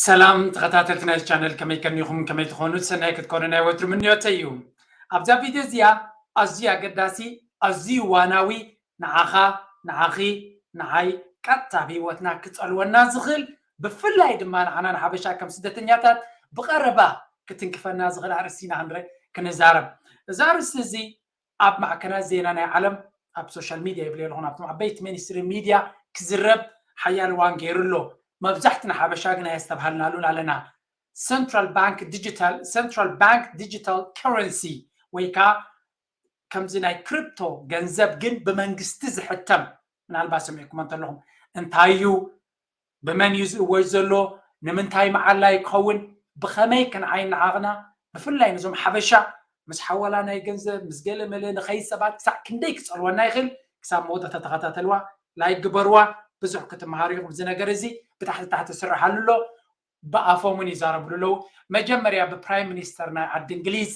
ሰላም ተኸታተልቲ ናይዚ ቻነል፣ ከመይ ከኒኹም? ከመይ ትኾኑ? ሰናይ ክትኮኑ ናይ ወትሩ ምንዮተይ እዩ። ኣብዛ ቪድዮ እዚኣ ኣዝዩ ኣገዳሲ፣ ኣዝዩ እዋናዊ፣ ንዓኻ፣ ንዓኺ፣ ንዓይ ቀጥታ ኣብ ህይወትና ክጸልወና ዝኽእል፣ ብፍላይ ድማ ንዓና ንሓበሻ ከም ስደተኛታት ብቐረባ ክትንክፈና ዝኽእል ኣርእስቲ ኢና ክንረ-፣ ክንዛረብ። እዚ ኣርእስቲ እዚ ኣብ ማዕከናት ዜና ናይ ዓለም፣ ኣብ ሶሻል ሚድያ ይብል ኣለኹ፣ ኣብቶም ዓበይቲ ሚኒስትሪ ሚድያ ክዝረብ ሓያል እዋን ገይሩ ኣሎ። መብዛሕትና ሓበሻ ግን ኣየስተብሃልናሉን ኣለና። ሰንትራል ባንክ ዲጂታል፣ ሰንትራል ባንክ ዲጂታል ከረንሲ ወይ ከዓ ከምዚ ናይ ክሪፕቶ ገንዘብ ግን ብመንግስቲ ዝሕተም፣ ምናልባት ሰሚዕኩም እንተለኹም፣ እንታይ እዩ፣ ብመን እዩ ዝእወጅ ዘሎ፣ ንምንታይ መዓላ እዩ ክኸውን፣ ብኸመይ ክንዓይ ንዓቕና፣ ብፍላይ ነዞም ሓበሻ ምስ ሓወላ ናይ ገንዘብ፣ ምስ ገለ መለ ንኸይድ ሰባት ክሳዕ ክንደይ ክጸልወና ይኽእል። ክሳብ መወዳእታ ተኸታተልዋ፣ ላይክ ግበርዋ፣ ብዙሕ ክትመሃሩ ኢኹም። እዚ ነገር እዚ ብታሕቲ ታሕቲ ስርሓሉ ኣሎ። ብኣፎም እውን ይዛረብሉ ኣለዉ። መጀመርያ ብፕራይም ሚኒስተር ናይ ዓዲ እንግሊዝ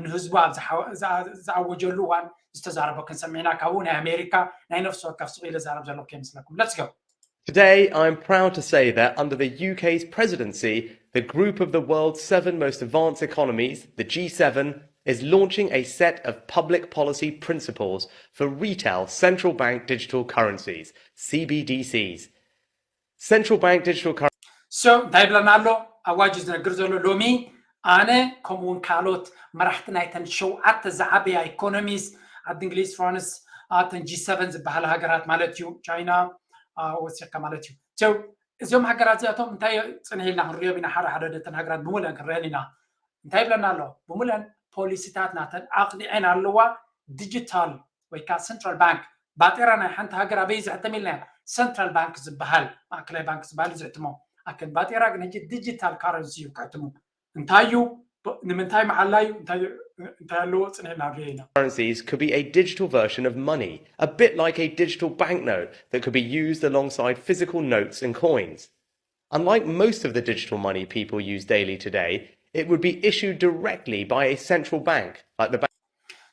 ንህዝቡ ኣብ ዝሓወ-፣ ዝኣ-፣ ዝኣወጀሉ እዋን ዝተዛረቦ ክንሰምዕ ኢና። ካብኡ ናይ ኣሜሪካ ናይ ነፍሲ ወከፍ ስቕ ኢለ ዛረብ ዘለኹ ከይመስለኩም። Let's go. Today, I'm proud to say that under the U K's presidency, the group of the world's seven most advanced economies, the G seven, is launching a set of public policy principles for retail central bank digital currencies, C B D Cs. Central bank digital currencies. So እንታይ ይብለና ኣሎ? ኣዋጅ ዝነግር ዘሎ ሎሚ ኣነ ከምኡ እውን ካልኦት መራሕቲ ናይተን ሸውዓተ ዝዓበያ ኢኮኖሚስ፣ ዓዲ እንግሊዝ፣ ፍራንስ፣ ኣተን ጂ ሰቨን ዝበሃላ ሃገራት ማለት እዩ፣ ቻይና፣ አ፣ ወሲኽካ ማለት እዩ። So እዚኦም ሃገራት እዚኣቶም እንታይ ጽንሕ ኢልና ክንሪኦም ኢና፣ ሓደ ሓደ ደተን ሃገራት ብምሉአን ክንሪአን ኢና። እንታይ ይብለና ኣሎ? ብምሉአን ፖሊሲታት ናተን ኣቕኒዐን ኣለዋ። ዲጂታል ወይ ከዓ ሰንትራል ባንክ፣ ባጤራ ናይ ሓንቲ ሃገር ኣበይ ዝሕተም ኢልና፣ ሰንትራል ባንክ ዝበሃል፣ ማእከላይ ባንክ ዝበሃል እዩ ዝሕትሞ። ኣከን ባጤራ ግን ሕጂ ዲጂታል ካረንሲ እዩ ክሕትሙ። እንታይ እዩ? ብ-፣ ንምንታይ መዓላ እዩ? እንታይ፣ እንታይ ኣለዎ? ጽንሕ ኢልና ንሪኦ ኢና። Currencies could be a digital version of money, a bit like a digital banknote that could be used alongside physical notes and coins. Unlike most of the digital money people use daily today, it would be issued directly by a central bank, like the Bank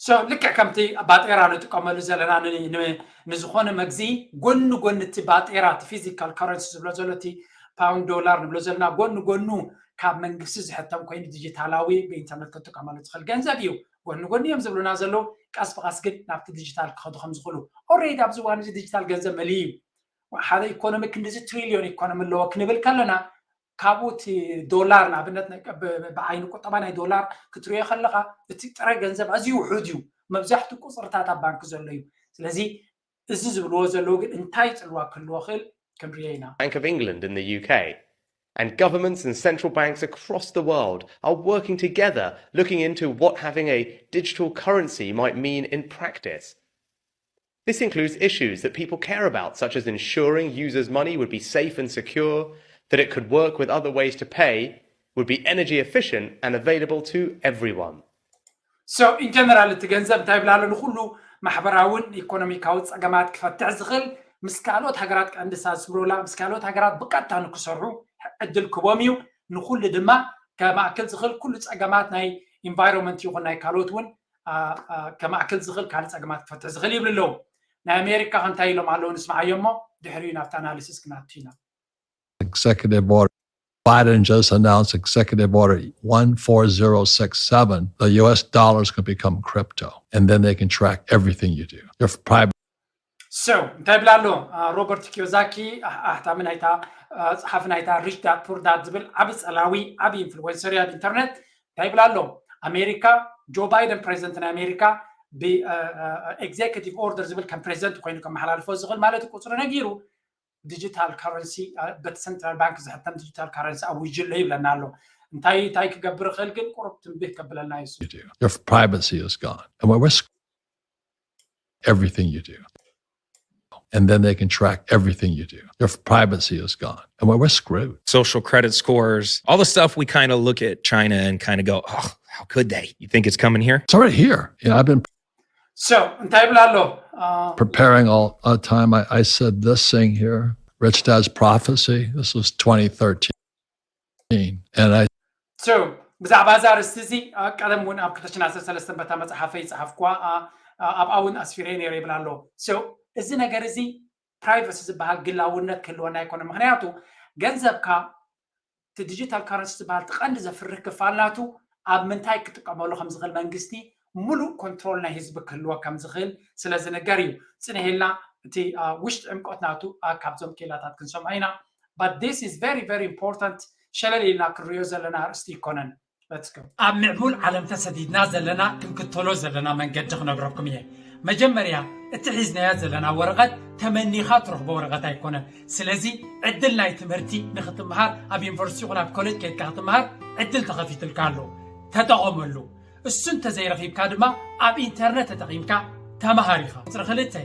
So ልክዕ ከምቲ ባጤራ ንጥቀመሉ ዘለና ን-፣ ን-፣ ንዝኾነ መግዚ ጎኒ ጎኒ እቲ ባጤራ፣ እቲ ፊዚካል ካረንሲ ዝብሎ ዘሎ፣ እቲ ፓውንድ፣ ዶላር ንብሎ ዘለና፣ ጎኒ ጎኑ ካብ መንግስቲ ዝሕተም ኮይኑ ዲጂታላዊ ብኢንተርነት ክትጥቀመሉ ትኽእል ገንዘብ እዩ። ጎኒ ጎኒ እዮም ዝብሉና ዘለዉ። ቀስ ብቐስ ግን ናብቲ ዲጂታል ክኸዱ ከም ዝኽእሉ፣ ኦልሬዲ ኣብዚ እዋን እዚ ዲጂታል ገንዘብ መሊኡ እዩ። ሓደ ኢኮኖሚ ክንዲዚ ትሪልዮን ኢኮኖሚ ኣለዎ ክንብል ከለና፣ ካብኡ እቲ ዶላር ንኣብነት ብ-፣ ብ-፣ ብዓይኒ ቁጠባ ናይ ዶላር ክትሪኦ ከለኻ፣ እቲ ጥረ ገንዘብ ኣዝዩ ውሑድ እዩ። መብዛሕትኡ ቁፅርታት ኣብ ባንክ ዘሎ እዩ። ስለዚ እዚ ዝብልዎ ዘለዉ ግን እንታይ ፅልዋ ክህልዎ ክእል ክንሪኦ ኢና። Bank of England in the U K, and governments and central banks across the world are working together looking into what having a digital currency might mean in practice. This includes issues that people care about, such as ensuring users' money would be safe and secure, that it could work with other ways to pay, would be energy efficient and available to everyone. So in general እቲ ገንዘብ እንታይ ይብል ኣሎ? ንኩሉ ማሕበራውን ኢኮኖሚካዊ ጸገማት ክፈትሕ ዝኽእል፣ ምስ ካልኦት ሃገራት ቀንዲ ሳስምሮላ፣ ምስ ካልኦት ሃገራት ብቀጥታ ንክሰርሑ ዕድል ክቦም እዩ። ንኩሉ ድማ ከማእክል ዝኽእል፣ ኩሉ ጸገማት ናይ ኢንቫይሮንመንት ይኹን ናይ ካልኦት እውን፣ አ፣ አ፣ ከማእክል ዝኽእል ካልእ ጸገማት ክፈትሕ ዝኽእል ይብሉ ኣለዉ። ናይ ኣሜሪካ ከ እንታይ ኢሎም ኣለዉ? ንስምዓዮ እሞ ድሕሪኡ ናብቲ ኣናሊሲስ ክናቱ ኢና። Executive order. Biden just announced executive order one four zero six seven. The U S dollars can become crypto, and then they can track everything you do. Your private So እንታይ ይብል ኣሎ? አ፣ ሮበርት ኪዮዛኪ፣ አ፣ ኣሕታሚ ናይታ፣ አ፣ ጸሓፊ ናይታ ሪች ዳድ ፑር ዳድ ዝብል ዓቢ ጸላዊ፣ ዓቢ ኢንፍሉዌንሰር እዩ ኣብ ኢንተርነት። እንታይ ይብል ኣሎ? ኣሜሪካ፣ ጆ ባይደን ፕሬዚደንት ናይ ኣሜሪካ ብ-፣ አ፣ አ፣ ኤግዜኪቲቭ ኦርደር ዝብል ከም ፕሬዚደንት ኮይኑ ከመሓላልፎ ዝኽእል ማለት እዩ። ቁጽሪ ነጊሩ ዲጂታል ካረንሲ፣ አ፣ በቲ ሰንትራል ባንክ ዝሕተም ዲጂታል ካረንሲ ኣዊጁ ኣሎ ይብለና ኣሎ። እንታይ፣ እንታይ ክገብር ይኽእል ግን ቁሩብ ትንቢት ከብለና እዩ እሱ። You do. Your privacy is gone. And when we're sc-, everything you do. And then they can track everything you do. Your privacy is gone. And when we're screwed. Social credit scores, all the stuff we kind of look at China and kind of go, "Oh, how could they?" You think it's coming here? It's already here. You know, I've been So እንታይ ይብል ኣሎ? አ፣ preparing all the time. I, I said this thing here, Rich Dad's Prophecy. This was twenty thirteen. And I So ብዛዕባ እዚ ኣርእስቲ እዚ፣ አ፣ ቀደም እውን ኣብ ክልተ ሽሕን ዓሰርተ ሰለስተን በታ መጽሓፈይ ዝጸሓፍኩዋ፣ አ፣ አ፣ ኣብኣ እውን ኣስፊረ ነይረ ይብል ኣሎ። So እዚ ነገር እዚ ፕራይቨሲ ዝበሃል ግላውነት ክህልወና ኣይኮነን። ምኽንያቱ ገንዘብካ ዲጂታል ካረንሲ ዝበሃል እቲ ቀንዲ ዘፍርህ ክፋል ናቱ ኣብ ምንታይ ክጥቀመሉ ከም ዝኽእል መንግስቲ ሙሉእ ኮንትሮል ናይ ህዝቢ ክህልዎ ከም ዝኽእል ስለ ዝንገር እዩ። ጽንሕ ኢልና እቲ ውሽጢ ዕምቆት ናቱ ካብዞም ኬላታት ክንሰምዖ ኢና። But this is very very important። ሸለል ኢልና ክንሪኦ ዘለና ኣርእስቲ ይኮነን። ኣብ ምዕቡል ዓለም ተሰዲድና ዘለና ክንክተሎ ዘለና መንገዲ ክነግረኩም እየ። መጀመርያ እቲ ሒዝናዮ ዘለና ወረቐት ተመኒኻ ትረኽቦ ወረቐት ኣይኮነን። ስለዚ ዕድል ናይ ትምህርቲ ንክትምሃር ኣብ ዩኒቨርሲቲ ይኹን ኣብ ኮሌጅ ከይድካ ክትምሃር ዕድል ተኸፊትልካ ኣሎ። ተጠቐመሉ። እሱ እንተዘይረኺብካ ድማ ኣብ ኢንተርነት ተጠቒምካ ተምሃር ኢኻ። ቁፅሪ ክልተ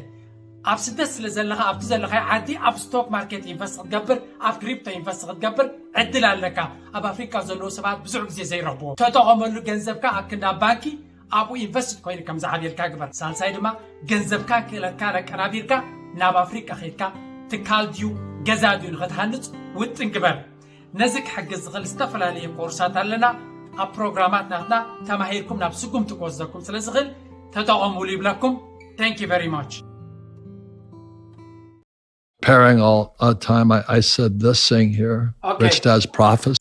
ኣብ ስደት ስለ ዘለኻ ኣብቲ ዘለኻዮ ዓዲ ኣብ ስቶክ ማርኬት ኢንቨስት ክትገብር ኣብ ክሪፕቶ ኢንቨስት ክትገብር ዕድል ኣለካ። ኣብ ኣፍሪካ ዘለዉ ሰባት ብዙሕ ግዜ ዘይረኽብዎ ተጠቐመሉ። ገንዘብካ ኣብ ክንዲ ኣብ ባንኪ ኣብኡ ኢንቨስት ኮይኑ ከም ዝዓብየልካ ግበር። ሳልሳይ ድማ ገንዘብካ ክእለትካ ኣቀናቢርካ ናብ ኣፍሪካ ከይድካ ትካል ድዩ ገዛ ድዩ ንክትሃንፅ ውጥን ግበር። ነዚ ክሕግዝ ዝኽእል ዝተፈላለዩ ኮርሳት ኣለና። ኣብ ፕሮግራማት ናትና ተማሂርኩም ናብ ስጉምቲ ክወስደኩም ስለ ዝኽእል ተጠቐሙሉ ይብለኩም። Thank you very much። Pairing all uh, time, I, I said this thing here. Okay. Rich Dad's Profits.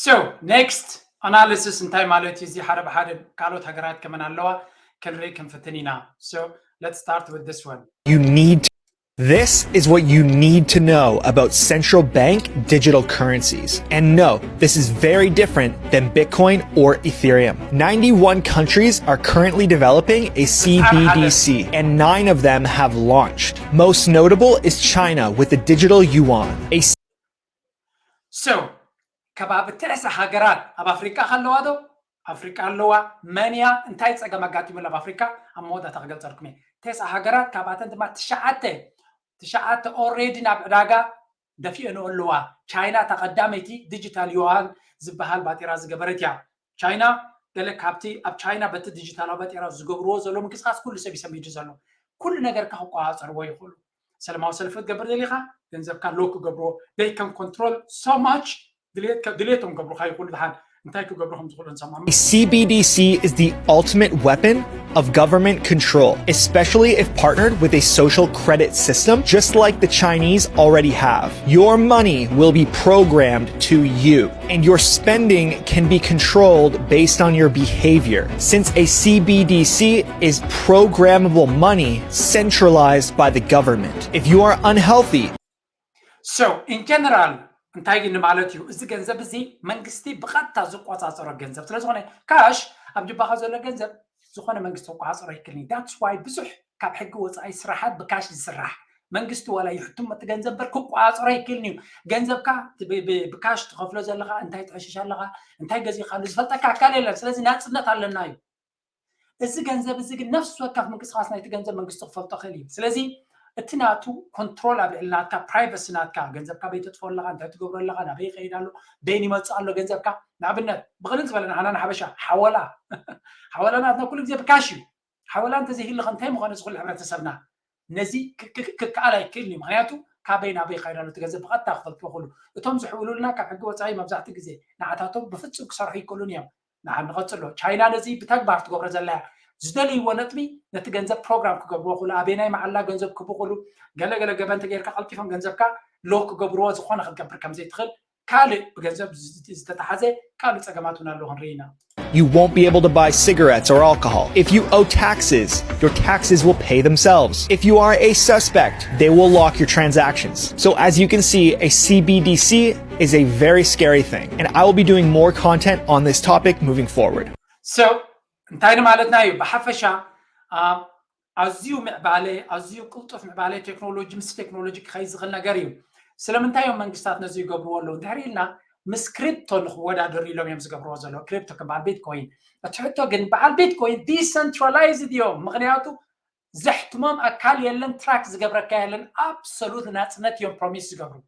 So next analysis እንታይ ማለት እዩ? እዚ ሓደ ብሓደ ካልኦት ሃገራት ከመን ኣለዋ ክንርኢ ክንፍትን ኢና። So let's start with this one. You need to. This is what you need to know about central bank digital currencies. And no, this is very different than Bitcoin or Ethereum. ninety-one countries are currently developing a C B D C, and nine of them have launched. Most notable is China with the digital yuan, a So ከባቢ ትሕቲ ሃገራት ኣብ ኣፍሪቃ ከለዋ ዶ? ኣፍሪቃ ኣለዋ። መን እያ? እንታይ ፀገም ኣጋጢሙላ ኣብ ኣፍሪቃ? ኣብ መወዳእታ ክገልፀልኩም እየ። ተስዓ ሃገራት ካብኣተን ድማ ትሽዓተ ትሽዓተ ኦልሬዲ ናብ ዕዳጋ ደፊአንኦ ኣለዋ። ቻይና እታ ቀዳመይቲ ዲጂታል ዮዋን ዝበሃል ባጤራ ዝገበረት እያ። ቻይና ገለ ካብቲ ኣብ ቻይና በቲ ዲጂታላዊ ባጤራ ዝገብርዎ ዘሎ ምንቅስቃስ ኩሉ ሰብ ይሰሚዱ ዘሎ። ኩሉ ነገርካ ክቆፃፀርዎ ይኽእሉ። ሰላማዊ ሰልፊ ክትገብር ደሊኻ ገንዘብካ ሎክ ክገብርዎ they can control so much ድሌቶም ገብሩካ ይኽእሉ። ድሓን እንታይ ክገብሩ ከም ዝኽእሉ ንሰማም። C B D C is the ultimate weapon of government control, especially if partnered with a social credit system just like the Chinese already have. Your money will be programmed to you, and your spending can be controlled based on your behavior, since a C B D C is programmable money centralized by the government. If you are unhealthy, So in general እንታይ ግን ማለት እዩ? እዚ ገንዘብ እዚ መንግስቲ ብቐጥታ ዝቆፃፀሮ ገንዘብ ስለ ዝኾነ ካሽ ኣብ ጅባኻ ዘሎ ገንዘብ ዝኾነ መንግስቲ ክቆፃፀሮ ይክልኒ። That's why ብዙሕ ካብ ሕጊ ወፃኢ ስራሓት ብካሽ ዝስራሕ መንግስቲ ዋላ ይሕትም እቲ ገንዘብ በር ክቆፃፀሮ ይክልኒ እዩ። ገንዘብካ ብካሽ ትኸፍሎ ዘለኻ እንታይ ትዕሽሽ ኣለኻ እንታይ ገዚኻሉ ዝፈልጠካ ኣካል የለን። ስለዚ ናፅነት ኣለና እዩ። እዚ ገንዘብ እዚ ግን ነፍሲ ወከፍ ምንቅስቃስ ናይቲ ገንዘብ መንግስቲ ክፈልጦ ክእል እዩ። ስለዚ እቲ ናቱ ኮንትሮል ኣብ ልዕሊ ናትካ ፕራይቨሲ ናትካ ገንዘብካ በይ ተጥፎ ኣለካ እንታይ ትገብሮ ኣለካ ናበይ ይኸይድ ኣሎ በይን ይመፅእ ኣሎ ገንዘብካ ንኣብነት ብቅልል ዝበለ ንዓና ንሓበሻ ሓወላ ሓወላ ናትና ኩሉ ግዜ ብካሽ እዩ። ሓወላ እንተዘይህልኸ እንታይ ምኾነ ዝኩሉ ሕብረተሰብና ነዚ ክከኣል ኣይክእልን እዩ። ምክንያቱ ካበይ ናበይ ይኸይድ ኣሎ እቲ ገንዘብ ብቐጥታ ክፈልጥዎ ክእሉ እቶም ዝሕውሉልና ካብ ሕጊ ወፃኢ መብዛሕትኡ ግዜ ንዓታቶም ብፍፁም ክሰርሑ ይክእሉን እዮም። ንዓም ንቐፅሎ ቻይና ነዚ ብተግባር ትገብሮ ዘላ እያ። ዝደልይዎ ነጥቢ ነቲ ገንዘብ ፕሮግራም ክገብርዎ ክእሉ ኣበየናይ መዓላ ገንዘብ ክህቡ ክእሉ ገለ ገለ ገበን ተገይርካ ቀልጢፎም ገንዘብካ ሎ ክገብርዎ ዝኾነ ክትገብር ከም ዘይትኽእል ካልእ ብገንዘብ ዝተተሓዘ ካልእ ፀገማት እውን ኣለዎ ክንርኢ ኢና። You won't be able to buy cigarettes or alcohol. If you owe taxes, your taxes will pay themselves. If you are a suspect, they will lock your transactions. So, as you can see, a C B D C is a very scary thing, and I will be doing more content on this topic moving forward. So, እንታይ ንማለትና እዩ? ብሓፈሻ ኣዝዩ ምዕባለ ኣዝዩ ቅልጡፍ ምዕባለ ቴክኖሎጂ ምስ ቴክኖሎጂ ክኸይድ ዝኽእል ነገር እዩ። ስለምንታይ እዮም መንግስታት ነዚ ይገብርዎ ኣለዉ እንድሕር ኢልና ምስ ክሪፕቶ ንክወዳደሩ ኢሎም እዮም ዝገብርዎ ዘለዉ። ክሪፕቶ ክበሃል ቢትኮይን እቲ ሕቶ ግን በዓል ቢትኮይን ዲሰንትራላይዝድ እዮም። ምክንያቱ ዘሕትሞም ኣካል የለን፣ ትራክ ዝገብረካ የለን፣ ኣብሶሉት ናፅነት እዮም ፕሮሚስ ዝገብሩ።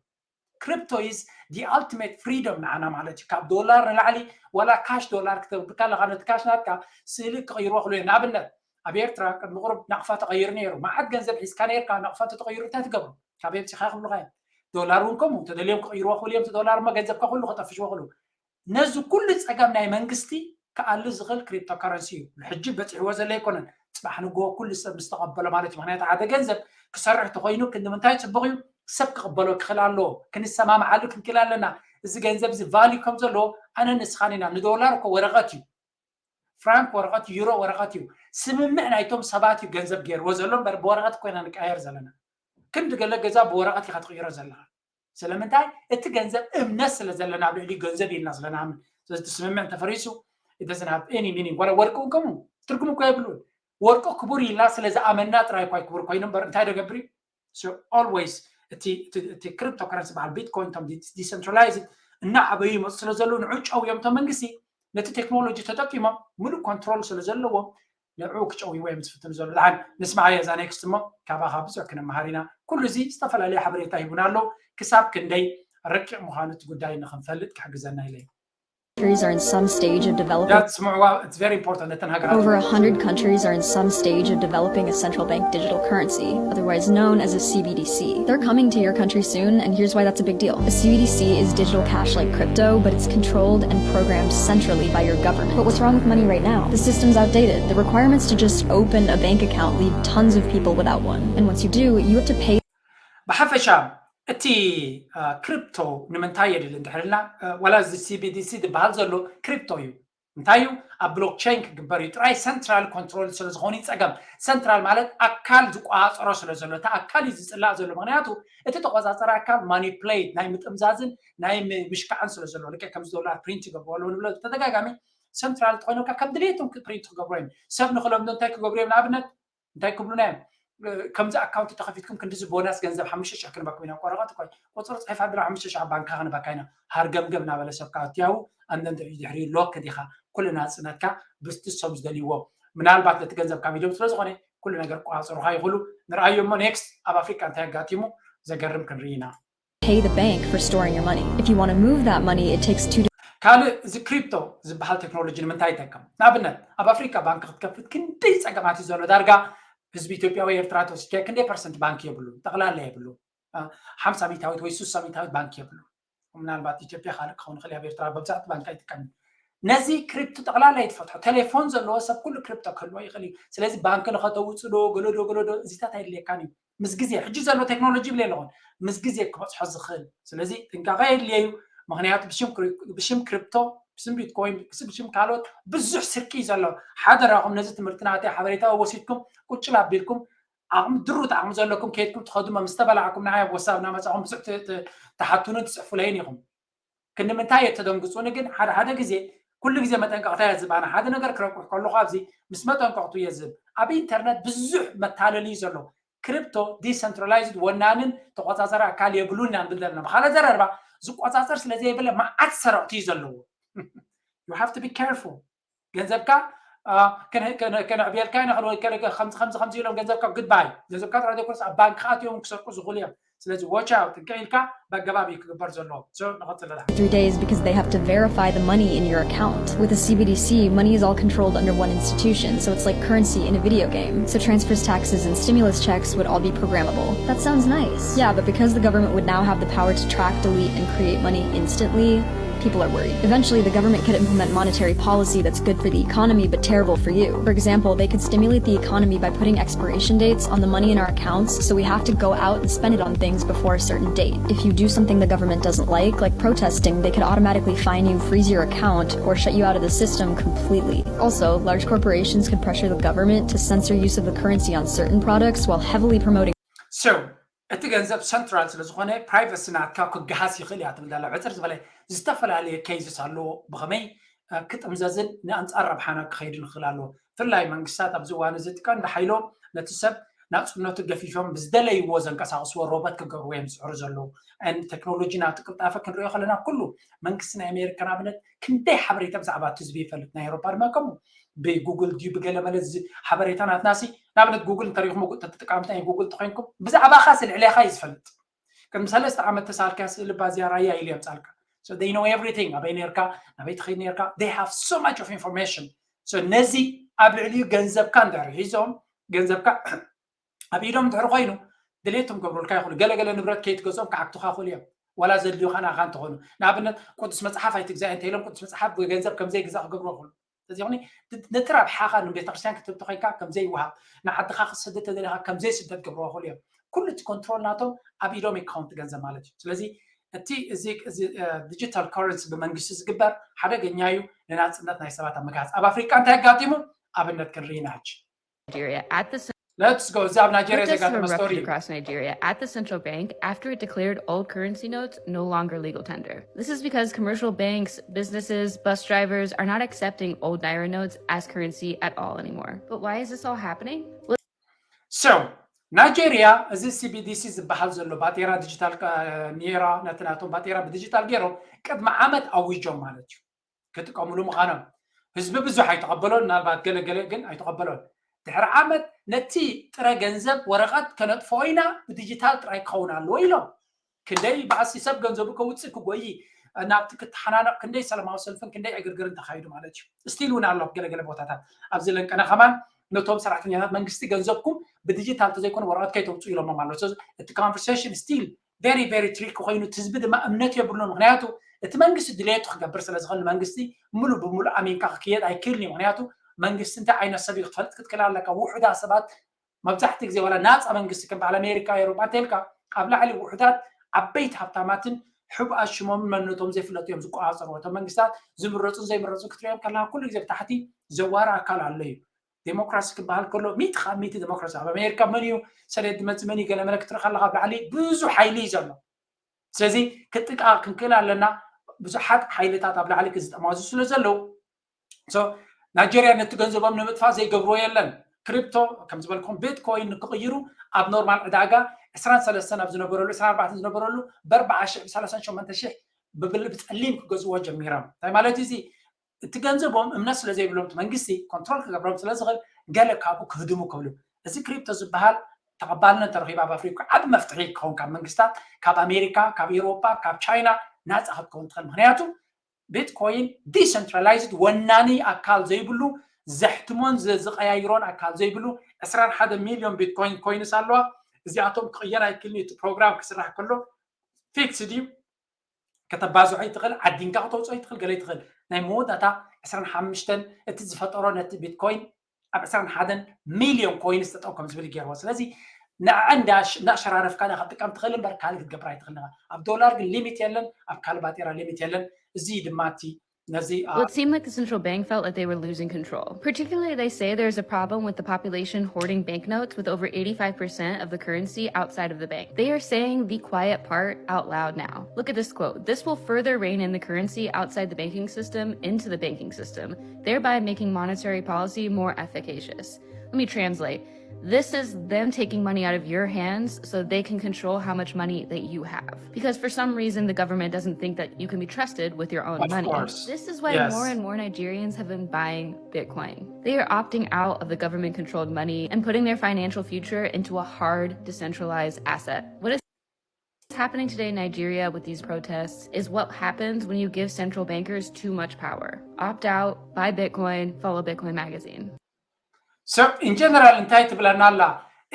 Crypto is the ultimate freedom ንዓና ማለት እዩ። ካብ ዶላር ንላዕሊ ዋላ ካሽ ዶላር ክተብካ ኣለካ ነቲ ካሽ ናትካ ስእሊ ክቕይርዎ ክሉ እዮም። ንኣብነት ኣብ ኤርትራ ቅድሚ ቁሩብ ናቕፋ ተቐይሩ ነይሩ። መዓት ገንዘብ ሒዝካ ነይርካ ናቕፋ እንተተቐይሩ እንታይ ትገብሩ? ካበይ ኣምፂኻ ክብሉኻ እዮም። ዶላር እውን ከምኡ እንተደልዮም ክቕይርዎ ክሉ እዮም። እቲ ዶላር እሞ ገንዘብካ ኩሉ ከጠፍሽዎ ክሉ። ነዚ ኩሉ ፀገም ናይ መንግስቲ ክኣሊ ዝኽእል ክሪፕቶ ካረንሲ እዩ። ንሕጂ በፂሕዎ ዘሎ ኣይኮነን። ፅባሕ ንግሆ ኩሉ ሰብ ምስ ተቐበሎ ማለት እዩ። ምክንያቱ ሓደ ገንዘብ ክሰርሕ ተኮይኑ ክንዲ ምንታይ ፅቡቕ እዩ? ሰብ ክቕበሎ ክኽእል ኣለዎ። ክንሰማምዓሉ ክንክእል ኣለና። እዚ ገንዘብ እዚ ቫልዩ ከም ዘለዎ ኣነ ንስኻን ኢና። ንዶላር እኮ ወረቐት እዩ፣ ፍራንክ ወረቐት፣ ዩሮ ወረቐት እዩ። ስምምዕ ናይቶም ሰባት እዩ ገንዘብ ገይርዎ ዘሎ እምበር ብወረቐት ኮይና ንቀያየር ዘለና። ክንዲ ገለ ገዛ ብወረቐት ኢኻ ትቕይሮ ዘለኻ። ስለምንታይ? እቲ ገንዘብ እምነት ስለ ዘለና ኣብ ልዕሊ ገንዘብ ኢልና ስለናምን። ስለዚ እቲ ስምምዕ እንተፈሪሱ it doesn't have any meaning። ዋላ ወርቂ እውን ከምኡ ትርጉም እኮ የብሉን። ወርቂ ክቡር ኢልና ስለ ዝኣመንና ጥራይ እኳ ክቡር ኮይኑ እምበር እንታይ ደገብር እዩ? So always እቲ ክሪፕቶ ከረንሲ በዓል ቢትኮይን ቶም ዲሰንትራላይዝድ እናዓበዩ ይመፁ ስለ ዘለዉ ንዑ ጨውዮም ቶም መንግስቲ ነቲ ቴክኖሎጂ ተጠቂሞም ምሉእ ኮንትሮል ስለ ዘለዎም ንዑ ክጨውይዎ እዮም ዝፍትኑ ዘሎ። ደሓን ንስማዓዮ እዛ ኔክስት እሞ ካባኻ ብዙሕ ክንመሃር ኢና። ኩሉ እዚ ዝተፈላለዩ ሓበሬታ ሂቡና ኣለዉ። ክሳብ ክንደይ ረቂቕ ምዃኑ እቲ ጉዳይ ንኽንፈልጥ ክሕግዘና ኢለ እዩ። countries are in some stage of developing. ዳት ስምዕዋ፣ it's very important ነተን ሃገራት Over a hundred countries are in some stage of developing a central bank digital currency, otherwise known as a C B D C. They're coming to your country soon, and here's why that's a big deal. A C B D C is digital cash like crypto, but it's controlled and programmed centrally by your government. But what's wrong with money right now? The system's outdated. The requirements to just open a bank account leave tons of people without one. And once you do, you have to pay ብሓፈሻ እቲ ክሪፕቶ ንምንታይ የድሊ እንድሕር ኢልና፣ ዋላ እዚ C B D C ዝበሃል ዘሎ ክሪፕቶ እዩ። እንታይ እዩ? ኣብ ብሎክቸይን ክግበር እዩ። ጥራይ ሰንትራል ኮንትሮል ስለ ዝኾነ እዩ ጸገም። ሰንትራል ማለት ኣካል ዝቆጻጸሮ ስለ ዘሎ፣ እቲ ኣካል እዩ ዝጽላእ ዘሎ። ምኽንያቱ እቲ ተቆጻጸሪ ኣካል ማኒፕሌት ናይ ምጥምዛዝን ናይ ምሽካዕን ስለ ዘሎ፣ ልክዕ ከምዚ ዶላር ፕሪንት ይገብሩ ኣለዉ ንብሎ ብተደጋጋሚ ሰንትራል ተኾይኖካ ከም ድሌቶም ፕሪንት ክገብሩ እዮም። ሰብ ንኽለምዶ እንታይ ክገብሩ እዮም? ንኣብነት እንታይ ክብሉና እዮም? ከምዚ ኣካውንት ተኸፊትኩም ክንዲዚ ቦናስ ገንዘብ ሓሙሽተ ሽሕ ክንበኩም ኢና። ቆረቐት እኮ ቁፅሪ ፅሒፍ ኣቢሎም ሓሙሽተ ሽሕ ኣብ ባንካ ክንበካ ኢና። ሃርገምገም እናበለ ሰብካ ኣትያው ኣንደንተ ድሕሪ ሎክ ዲኻ ኩሉ ናፅነትካ ብስቲ እሶም ዝደልይዎ ምናልባት ነቲ ገንዘብ ካብ ኢዶም ስለ ዝኾነ ኩሉ ነገር ቆፃፅሩኻ ይኽእሉ። ንርኣዮ እሞ ኔክስት ኣብ ኣፍሪካ እንታይ ኣጋጢሙ ዘገርም ክንርኢ ኢና። pay the bank for storing your money. If you want to move that money, it takes two to ካልእ እዚ ክሪፕቶ ዝበሃል ቴክኖሎጂ ንምንታይ ይጠቅም? ንኣብነት ኣብ ኣፍሪካ ባንክ ክትከፍት ክንደይ ፀገማት እዩ ዘሎ። ዳርጋ ህዝቢ ኢትዮጵያ ወይ ኤርትራ ተወሲድካ ክንደይ ፐርሰንት ባንክ የብሉ? ጠቕላላ የብሉ። ሓምሳ ሚታዊት ወይ ሱሳ ሚታዊት ባንክ የብሉ። ምናልባት ኢትዮጵያ ካልእ ክኸውን ይኽእል ኣብ ኤርትራ መብዛሕቲ ባንክ ኣይጥቀምን። ነዚ ክሪፕቶ ጠቕላላ ይትፈትሖ። ቴሌፎን ዘለዎ ሰብ ኩሉ ክሪፕቶ ክህልዎ ይኽእል እዩ። ስለዚ ባንክ ንኸተውፅዶ ገለዶ ገለዶ እዚታት ኣይድልየካን እዩ። ምስ ግዜ ሕጂ ዘሎ ቴክኖሎጂ ይብል ኣለኹን ምስ ግዜ ክበፅሖ ዝኽእል። ስለዚ ጥንቃቐ የድልየ እዩ። ምኽንያቱ ብሽም ክሪፕቶ፣ ብሽም ቢትኮይን፣ ብሽም ካልኦት ብዙሕ ስርቂ እዩ ዘሎ። ሓደራኹም ነዚ ትምህርቲ ናተይ ሓበሬታ ወሲድኩም ቁጭል ኣቢልኩም ዓቕሚ ድሩት ዓቕሚ ዘለኩም ከይድኩም ትኸዱሞ ምስ ተበላዕኩም ንዓይ ኣብ ወሳብ እናመፃኹም ብዙሕ ትሓቱንን ትፅሕፉለይን ኢኹም። ክንዲ ምንታይ እየ ተደንግፁኒ ግን ሓደ ሓደ ግዜ ኩሉ ግዜ መጠንቀቕታ እየ ዝባና ሓደ ነገር ክረቁሕ ከለኹ ኣብዚ ምስ መጠንቀቕቱ እየ ዝብ ኣብ ኢንተርነት ብዙሕ መታለል እዩ ዘሎ። ክሪፕቶ ዲሰንትራላይዝድ ወናንን ተቆፃፀሪ ኣካል የብሉን ኢና ንብል ዘለና። ብካልእ ዘረርባ ዝቆፃፀር ስለ ዘይብለ መዓት ሰረቕቲ እዩ ዘለዎ። You have to be careful። ገንዘብካ ከነዕብየልካ ኢና ከምዚ ከምዚ ከምዚ ኢሎም ገንዘብካ ጉድባይ ገንዘብካ ጥራይ ዘይኮነስ ኣብ ባንክ ኣትዮም ክሰርቁ ዝኽእሉ እዮም። ስለዚ watch out ጥንቅቕ ኢልካ ብኣገባብ እዩ ክግበር ዘለዎ። ንቐፅል። three days because they have to verify the money in your account. With a C B D C, money is all controlled under one institution, so it's like currency in a video game. So transfers, taxes, and stimulus checks would all be programmable. That sounds nice. Yeah, but because the government would now have the power to track, delete, and create money instantly, people are worried. Eventually, the government could implement monetary policy that's good for the economy but terrible for you. For example, they could stimulate the economy by putting expiration dates on the money in our accounts, so we have to go out and spend it on things before a certain date. If you do something the government doesn't like, like protesting, they could automatically fine you, freeze your account, or shut you out of the system completely. Also, large corporations could pressure the government to censor use of the currency on certain products while heavily promoting So, እቲ ገንዘብ ሰንትራል ስለ ዝኾነ ፕራይቨሲ ናትካ ክገሃስ ይኽእል እያ ትብል ዘላ። ዕፅር ዝበለ ዝተፈላለየ ኬዝስ ኣለዎ። ብኸመይ ክጥምዘዝን ንኣንፃር ረብሓና ክኸይድ ንኽእል ኣለዎ። ብፍላይ መንግስታት ኣብዚ እዋን እዚ እቲ ቀንዲ ሓይሎም ነቲ ሰብ ናፅነቱ ገፊፎም ብዝደለይዎ ዘንቀሳቕስዎ ሮቦት ክገብርዎ እዮም ዝፅዕሩ ዘለዉ። ን ቴክኖሎጂ ናብቲ ቅልጣፈ ክንሪኦ ከለና ኩሉ መንግስቲ ናይ ኣሜሪካ ንኣብነት ክንደይ ሓበሬታ ብዛዕባ እቲ ህዝቢ ይፈልጥ። ናይ ኤውሮፓ ድማ ከምኡ ብጉግል ድዩ ብገለመለ ሓበሬታ ናትናሲ ንኣብነት ጉግል እንተሪኹም ተጠቃምቲ ናይ ጉግል ተኮይንኩም ብዛዕባኻ ስልዕሌኻ እዩ ዝፈልጥ። ቅድሚ ሰለስተ ዓመት ተሳልካ ስእሊ ባዝያ ራያ ኢሉ የምፃልካ። So they know everything ኣበይ ነርካ ናበይ ትኸይድ ነርካ they have so much of information። So ነዚ ኣብ ልዕሊኡ ገንዘብካ እንድሕር ሒዞም ገንዘብካ ኣብ ኢዶም እንድሕር ኮይኑ ድሌቶም ገብሩልካ ይኽእሉ። ገለገለ ንብረት ከይትገዝኦም ክዓግቱኻ ይኽእሉ እዮም። ዋላ ዘድልዩኻ ንኣኻ እንተኾኑ ንኣብነት ቅዱስ መፅሓፍ ኣይትግዛእ እንተኢሎም ቅዱስ መፅሓፍ ብገንዘብ ከምዘይግዛእ ክገብሩ ይኽእሉ። ስለዚ ነቲ ረብሓኻ ንቤተክርስትያን ክትህብ ተኮይንካ ከምዘይወሃብ ንዓድኻ ክትሰደድ ተደሊኻ ከምዘይስደድ ገብርዎ ይኽእሉ እዮም። ኩሉ እቲ ኮንትሮል ናቶም ኣብ ኢዶም ኣካውንት ገንዘብ ማለት እዩ። ስለዚ እቲ እዚ ዲጂታል ካረንሲ ብመንግስቲ ዝግበር ሓደገኛ እዩ። ንናፅነት ናይ ሰባት ኣብ ምግሃፅ ኣብ ኣፍሪቃ እንታይ ኣጋጢሙ ኣብነት ክንርኢ ኢና ሕጂ። Nigeria at the Let's go እዚ ኣብ ናይጄሪያ Protests have ዘጋጠመ ስቶሪ erupted across Nigeria at the central bank after it declared old currency notes no longer legal tender. This is because commercial banks, businesses, bus drivers are not accepting old naira notes as currency at all anymore. But why is this all happening? So ናይጄሪያ እዚ ሲቢዲሲ ዝበሃል ዘሎ ባጤራ ዲጂታል ኔራ ነቲ ናቶም ባጤራ ብዲጂታል ገይሮም ቅድሚ ዓመት ኣዊጆም ማለት እዩ ክጥቀምሉ ምዃኖም ህዝቢ ብዙሕ ኣይተቐበሎን ናልባት ገለገለ ግን ኣይተቐበሎን ድሕሪ ዓመት ነቲ ጥረ ገንዘብ ወረቐት ከነጥፍኦ ኢና ብዲጂታል ጥራይ ክኸውን ኣለዎ ኢሎም ክንደይ ባእሲ ሰብ ገንዘቡ ከውፅእ ክጎይ ናብቲ ክተሓናነቕ ክንደይ ሰላማዊ ሰልፍን ክንደይ ዕግርግርን ተኻይዱ ማለት እዩ ስቲል እውን ኣሎ ገለገለ ቦታታት ኣብዚ ለንቀነ ከማን ነቶም ሰራሕተኛታት መንግስቲ ገንዘብኩም ብዲጂታል ተዘይኮነ ወረቐት ከይተውፅኡ ኢሎሞም ኣሎ እቲ conversation still very very tricky ኮይኑ እቲ ህዝቢ ድማ እምነት የብሉን ምክንያቱ እቲ መንግስቲ ድሌቱ ክገብር ስለ ዝኽእል መንግስቲ ሙሉ ብሙሉ ኣሚንካ ክክየድ ኣይክእልን እዩ ምክንያቱ መንግስቲ እንታይ ዓይነት ሰብ እዩ ክትፈልጥ ክትክእል ኣለካ ውሑዳት ሰባት መብዛሕትኡ ግዜ ዋላ ናፃ መንግስቲ ከም በዓል ኣሜሪካ ኤሮጳ እንተልካ ኣብ ላዕሊ ውሑዳት ዓበይቲ ሃብታማትን ሕቡኣት ሽሞምን መንነቶም ዘይፍለጡ እዮም ዝቆፃፀሩ እቶም መንግስታት ዝምረፁን ዘይምረፁን ክትሪኦም ከለካ ኩሉ ግዜ ብታሕቲ ዘዋሪ ኣካል ኣሎ እዩ ዴሞክራሲ ክበሃል ከሎ ሚእቲ ካብ ሚእቲ ዴሞክራሲ ኣብ ኣሜሪካ መን እዩ ሰሌት ዝመፅእ መን እዩ ገለ መለ ክትርኢ ከለካ ኣብ ላዕሊ ብዙሕ ሓይሊ እዩ ዘሎ ስለዚ ክጥቃ ክንክእል ኣለና ብዙሓት ሓይልታት ኣብ ላዕሊ ዝጠማዙ ስለ ዘለዉ ናይጀርያ ነቲ ገንዘቦም ንምጥፋእ ዘይገብርዎ የለን ክሪፕቶ ከም ዝበልኩም ቤትኮይን ንክቕይሩ ኣብ ኖርማል ዕዳጋ ዕስራን ሰለስተን ኣብ ዝነበረሉ ዕስራን ኣርባዕተን ዝነበረሉ ብኣርባዓ ሽሕ ብሰላሳን ሸሞንተ ሽሕ ብብል ብፀሊም ክገዝዎ ጀሚሮም እንታይ ማለት እዚ እቲ ገንዘቦም እምነት ስለ ዘይብሎም እቲ መንግስቲ ኮንትሮል ክገብሮም ስለ ዝኽእል ገለ ካብኡ ክህድሙ ክብሉ እዚ ክሪፕቶ ዝበሃል ተቐባልነት ተረኺቡ ኣብ ኣፍሪካ ዓብ መፍትሒ ክኸውን ካብ መንግስታት ካብ ኣሜሪካ ካብ ኤውሮፓ ካብ ቻይና ናፃ ክትከውን ትኽእል ምክንያቱ ቤትኮይን ዲሰንትራላይዝድ ወናኒ ኣካል ዘይብሉ ዘሕትሞን ዝቀያይሮን ኣካል ዘይብሉ ዕስራን ሓደ ሚልዮን ቤትኮይን ኮይንስ ኣለዋ እዚኣቶም ክቕየር ኣይክልን እቲ ፕሮግራም ክስራሕ ከሎ ፊክስድ እዩ ከተባዝሖ ይትኽእል ዓዲንካ ክተውፅኦ ይትኽእል ገለ ይትኽእል ናይ መወዳእታ ዕስራን ሓሙሽተን እቲ ዝፈጠሮ ነቲ ቤትኮይን ኣብ ዕስራን ሓደን ሚልዮን ኮይንስ ተጠው ከም ዝብል ይገርዎ ስለዚ ንዓ እንዳሸራረፍካ ዳ ክትጥቀም ትኽእል እምበር ካልእ ክትገብር ኣይትኽእል ኢኻ ኣብ ዶላር ግን ሊሚት የለን ኣብ ካልእ ባጤራ ሊሚት የለን እዚ ድማ እቲ ነዚ Well, it seemed like the central bank felt like they were losing control. Particularly, they say there's a problem with the population hoarding banknotes with over eighty-five percent of the currency outside of the bank. They are saying the quiet part out loud now. Look at this quote. This will further rein in the currency outside the banking system into the banking system, thereby making monetary policy more efficacious. Let me translate. This is them taking money out of your hands so they can control how much money that you have. Because for some reason, the government doesn't think that you can be trusted with your own Of money. Course. This is why Yes. More and more Nigerians have been buying Bitcoin. They are opting out of the government controlled money and putting their financial future into a hard, decentralized asset. What is happening today in Nigeria with these protests is what happens when you give central bankers too much power. Opt out, buy Bitcoin, follow Bitcoin Magazine. So in general እንታይ ትብለና ኣላ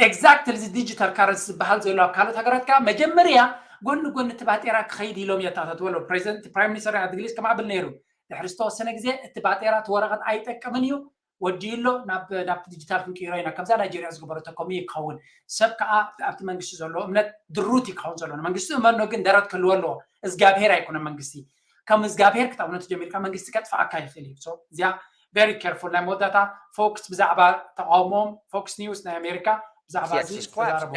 exactly እዚ digital currency ዝበሃል ዘሎ ኣብ ካልኦት ሃገራት ከዓ መጀመርያ ጎኒ ጎኒ እቲ ባጤራ ክኸይድ ኢሎም የታተትዎ ኣለዉ ፕሬዚደንት ፕራይም ሚኒስተር ናይ እንግሊዝ ከም ኣብል ነይሩ ድሕሪ ዝተወሰነ ግዜ እቲ ባጤራ እቲ ወረቐት ኣይጠቅምን እዩ ወዲኡ ኣሎ ናብ ናብቲ ዲጂታል ክንቅይሮ ኢና ከምዛ ናይጀርያ ዝገበረቶ ከምኡ ይክኸውን ሰብ ከዓ ኣብቲ መንግስቲ ዘለዎ እምነት ድሩት ይክኸውን ዘሎ መንግስቲ እመኖ ግን ደረት ክህልዎ ኣለዎ እግዚኣብሄር ኣይኮነ መንግስቲ ከም እግዚኣብሄር ክተእምኖ ተጀሚርካ መንግስቲ ከጥፍኣካ ይኽእል እዩ እዚኣ very careful ናይ መወዳእታ ፎክስ ብዛዕባ ተቃውሞም ፎክስ ኒውስ ናይ ኣሜሪካ ብዛዕባ እዚ ተዛረቦ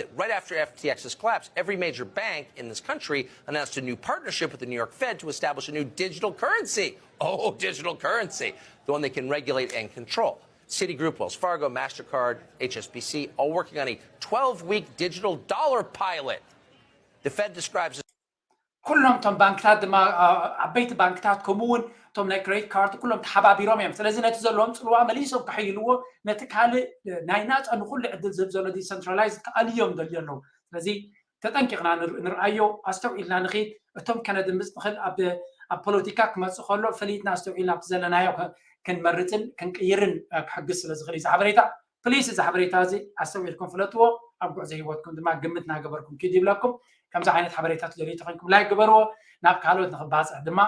That right after F T X's collapse, every major bank in this country announced a new partnership with the New York Fed to establish a new digital currency. Oh, digital currency, the one they can regulate and control. Citigroup, Wells Fargo, MasterCard, H S B C, all working on a twelve week digital dollar pilot. The Fed describes ኩሎም እቶም ባንክታት ድማ ዓበይቲ ባንክታት ከምኡ እውን እቶም ናይ ክሬዲት ካርድ ኩሎም ተሓባቢሮም እዮም ስለዚ ነቲ ዘለዎም ፅልዋ መሊሶም ክሕይልዎ ነቲ ካልእ ናይ ናፃ ንኩሉ ዕድል ዝህብ ዘሎ ዲሰንትራላይዝ ክኣልዮም ደልዮ ኣለዉ ስለዚ ተጠንቂቕና ንርኣዮ ኣስተውዒልና ንኽድ እቶም ከነድምፅ ንኽእል ኣብ ፖለቲካ ክመፅእ ከሎ ፈሊጥና ኣስተውዒልና ኣብቲ ዘለናዮ ክንመርፅን ክንቅይርን ክሕግዝ ስለ ዝኽእል እዩ እዚ ሓበሬታ ፕሊስ እዚ ሓበሬታ እዚ ኣስተውዒልኩም ፍለጥዎ ኣብ ጉዕዞ ሂወትኩም ድማ ግምት እናገበርኩም ኪድ ይብለኩም ከምዚ ዓይነት ሓበሬታ ትደልዩ ተኮይንኩም ላይክ ግበርዎ ናብ ካልኦት ንክባፅሕ ድማ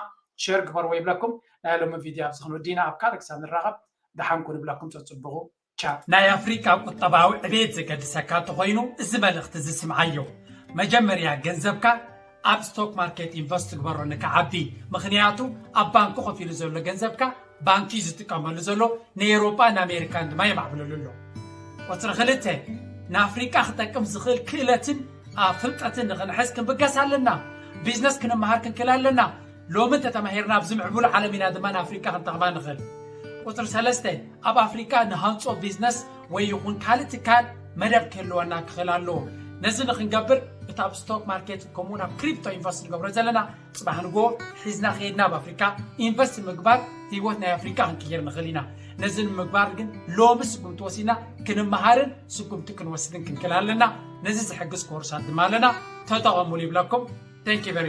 ሸር ግበርዎ ይብለኩም ናይ ሎሚ ቪድዮ ኣብዚ ክንወዲና ኣብ ካልእ ክሳብ ንራኸብ ደሓንኩ ንብለኩም ፀፅብቑ ቻው ናይ ኣፍሪቃ ቁጠባዊ ዕቤት ዘገድሰካ እንተኮይኑ እዚ መልእኽቲ እዚ ስምዓዮ መጀመርያ ገንዘብካ ኣብ ስቶክ ማርኬት ኢንቨስት ግበሮ ንክዓቢ። ምኽንያቱ ኣብ ባንኪ ኮፍ ኢሉ ዘሎ ገንዘብካ ባንኪ እዩ ዝጥቀመሉ ዘሎ፣ ንኤውሮጳ ንኣሜሪካን ድማ የማዕብለሉ ኣሎ። ቁፅሪ ክልተ፣ ንኣፍሪቃ ክጠቅም ዝኽእል ክእለትን ኣብ ፍልጠትን ንኽንሕዝ ክንብገስ ኣለና። ቢዝነስ ክንመሃር ክንክእል ኣለና። ሎሚ እንተተማሂርና ኣብዚ ምዕቡል ዓለም ኢና ድማ ንኣፍሪቃ ክንጠቕማ ንኽእል። ቁፅሪ ሰለስተ፣ ኣብ ኣፍሪቃ ንሃንፆ ቢዝነስ ወይ ይኹን ካልእ ትካል መደብ ክህልወና ክኽእል ኣለዎ። ነዚ ንክንገብር እቲ ኣብ ስቶክ ማርኬት ከምኡውን ኣብ ክሪፕቶ ኢንቨስት ንገብሮ ዘለና፣ ፅባሕ ንጎ ሒዝና ከይድና ኣብ ኣፍሪካ ኢንቨስት ምግባር ህይወት ናይ ኣፍሪካ ክንቅይር ንኽእል ኢና። ነዚ ንምግባር ግን ሎሚ ስጉምቲ ወሲድና ክንመሃርን ስጉምቲ ክንወስድን ክንክእል ኣለና። ነዚ ዝሕግዝ ኮርሳት ድማ ኣለና፣ ተጠቐሙሉ ይብለኩም። Thank you very much.